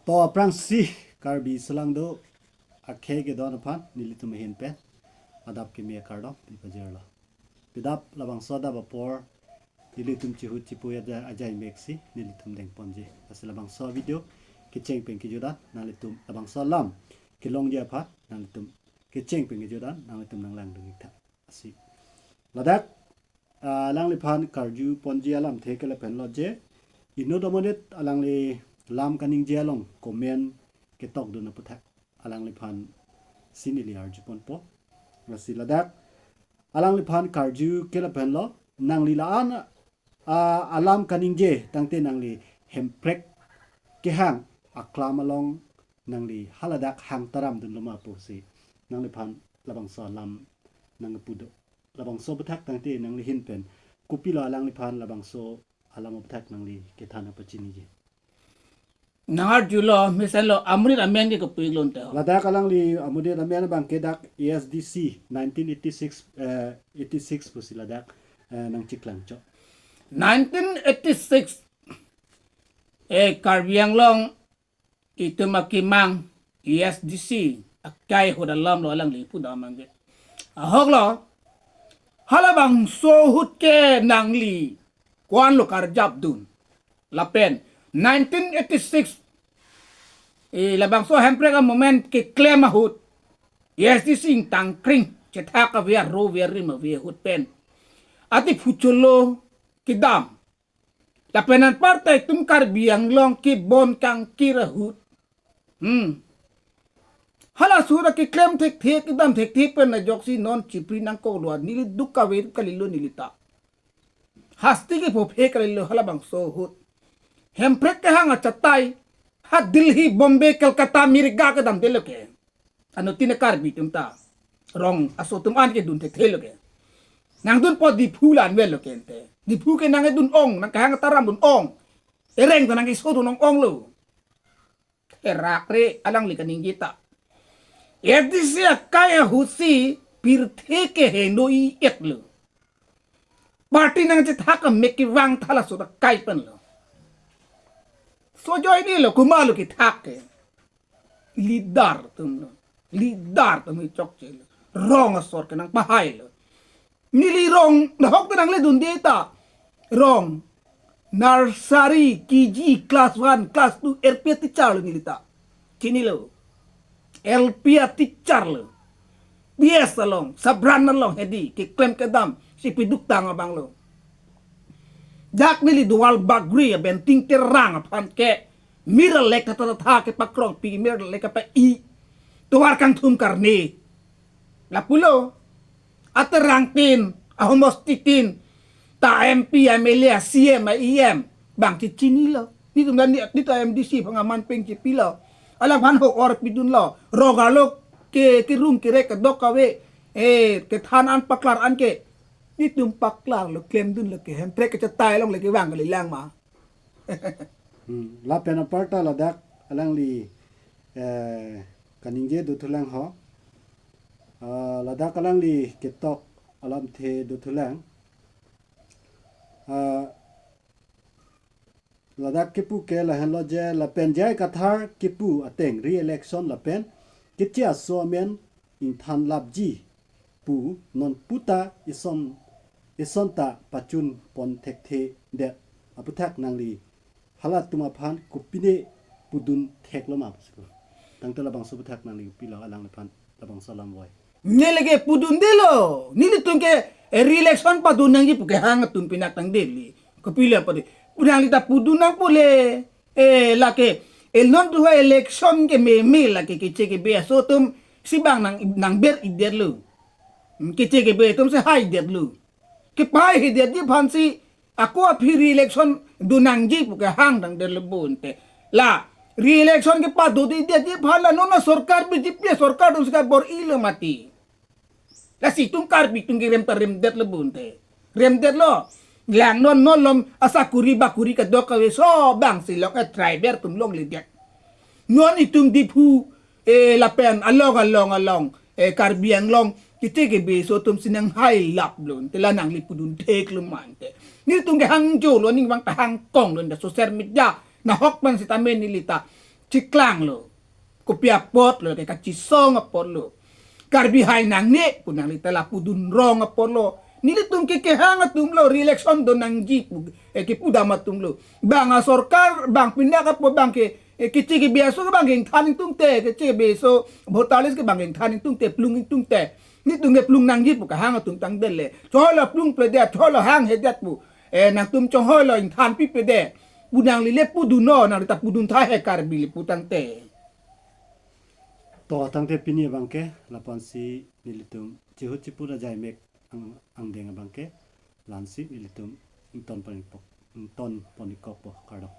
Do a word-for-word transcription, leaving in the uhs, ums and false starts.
To aphrangsi Karbi Selangdo akhei kedon aphan nelitum ahin pen adap kimi akardom pipajirlo. Pidap labangso adap apor nelitum chihut chipu aja ajai meksi nelitum dengponji. Lasi labangso video kecheng pen kejut an nanglitum, labangso alam kelongji aphan nanglitum kecheng pen kejut an nanglitum nanglangdun iktha. Lasi ladak ah, alangliphan karjuponji alamthe ke lapenlo je, inut amonit alangli lam kaningje along comment ketokdun aputhak alangliphan si neli arjuponpo. Lasi ladak alangliphan karju ke lapenlo, nangli la-an, ah, alam kaningje tangte nangli Hemprek kehang aklam along nangli haladak hang taramdunlo ma pusi nangliphan labangso alam nangpudo. Labangso aputhak tangte nangli ahin pen kopilo alangliphan labangso alam aputhak nangli kethan nangpachiniji? Nangarjulo, mesenlo, amonit amen ke kopi klonte ho? Ladak alangli amonit amen abang ke dak A S D C nineteen eighty-six, eh, eighty-six pusi ladak, eh, nangchiklang chok. Nineteen eighty-six, eh, Karbi Anglong itum akemang A S D C akai ahut alamlo alangli pudam abang ke. Ahoklo, halabangso ahut ke nangli ko-anlo karjapdun. Lapen nineteen eighty-six, eh, labangso Hemprek a-movement keklem ahut, A S D C ingtangkring chethak ave, aro ave, arim ave ahut pen ati phucholo kedam. Lapen anparta itum Karbi Anglong kebon kangkir ahut. Hmm. Halaso ahut keklem thekthe, kedam thekthe pen ajoksi non chipri nangkoklo, neli duk kave kalilo neli ta. Hasti kephophe kalilo halabangso ahut. Hemprek kehang achatai ha Delhi, Bombay, Kolkata, America kedamdetlo ke. Anuttin a-Karbi atum ta rong aso atum an kedun thekthelo ke. Nangdunpo Diphu la-an avelo ke ante. Diphu ke nangkedun ong, nangkehang taramdun ong. Ereng ta nangkesodun ong-onglo. Erak re alangli kaningje ta. A S D C akai ahut si pirthe keheno i-etlo. Party nangchethak amek kevang thala so ta kai penlo. Sojoinelo, komatlo kethak ke? Leader atumlo. Leader atum chokchelo. Rong asor ke nangpahailo. Neli rong nahok ta nangledunde ta. Rong nursery, K G, class one, class two, L P a-teacher lo neli ta. Chinilo. L P a-teacher lo. B S along, Sabran along hedi keklem kedam si piduk tang abanglo. Dak neli Duar Bagori aben Tingterang aphan ke mir alek tata tata kepakrongpi, mir alek kepa-i. Tovar kangthum karne. Lapulo, aterangtin, ahomostitin, ta M P, M L A, C M, E M, bang chichinilo. Netum dan ni, neta M D C aphan aman peng chipilo. Alangphan ho-or pidunlo. Rong arlo ke, kerung kerek kedok kave. Eh, kethan an paklar an ke. Netum paklarlo, klemdunlo ke. Hemprek kechatai along le kevang kalilang ma. Hmm. Lapen aparta ladak alangli, eh, kaningje dothulang ho. Ah, ladak alangli ketok alamthe dothulang. Ah, ladak kepu ke lahenlo je, lapen J I Kathar kepu ateng re-election lapen keche aso amen ingthanlapji pu non puta ison, ison ta pachunpon thekthedet aputhak nangli halatum aphan kopine pudun theklo ma pusi ko. Tangte labangso aputhak nangli kopilo alangliphan labangso alam voi? Neli ke pudundelo. Nelitum ke, eh, re-election padun nangji pu kehang atum pinak tangdetlo. Kopilo padu. Pudun nangli ta pudun nangpo le. Eh, lake, eh, non tu election ke meme lake keche kebe aso atum si bang nang, nangber idetlo. Hmm, keche kebe atum si haidetlo. Kepahai hidetji aphan si ako aphi re-election dun nangji pu kehang tangdetlo bonte. La, re-election kepado idetji aphan la non a-sorkar B J P sorkar atum si kabor-ilo mati. Lasi itum Karbi atum ke rem ta remdetlo bonte. Remdetlo. Lang non non lom asakuri bakuri kedok kave so bang si long, eh, tribal atum longledet. Non itum Diphu, eh, lapen along along along, eh, Karbi Anglong keche kebe aso atum si nanghailaplo, te la nangli pudun theklo mante. Netum kehang jolo, ning bang ta hangkonglo, nda social media nahok pen sitame neli ta chiklang lo. Kopi apot lo ke kachisong apot lo. Karbi hai nangne pu nangli ta lapu dun rong apot lo. Nelitum ke kehang atum lo, re-election do nangji pu, eh, kepudam atum lo. Bang asorkar, bang pindak apot bang ke, eh, keche kebi aso ke bang ke ingthan ingtungte, keche kebi aso voter list ke bang ke ingthan ingtungte, plung ingtungte. Nelitum ke plung nangji pu kehang atum tangdet le. Choi lo plung pedet, choi lo hanghedet pu. Eh, nangtum choi lo ingthan pipedet. Pu nangli le pudun non, nangli ta pudun tha he Karbi le pu tangte. To tangte pini abang ke, lapu-ansi nelitum chihut chipur ajai mek ang, angdeng abang ke, la-ansi nelitum ington pon ikpo, ington pon ikpo, kardom.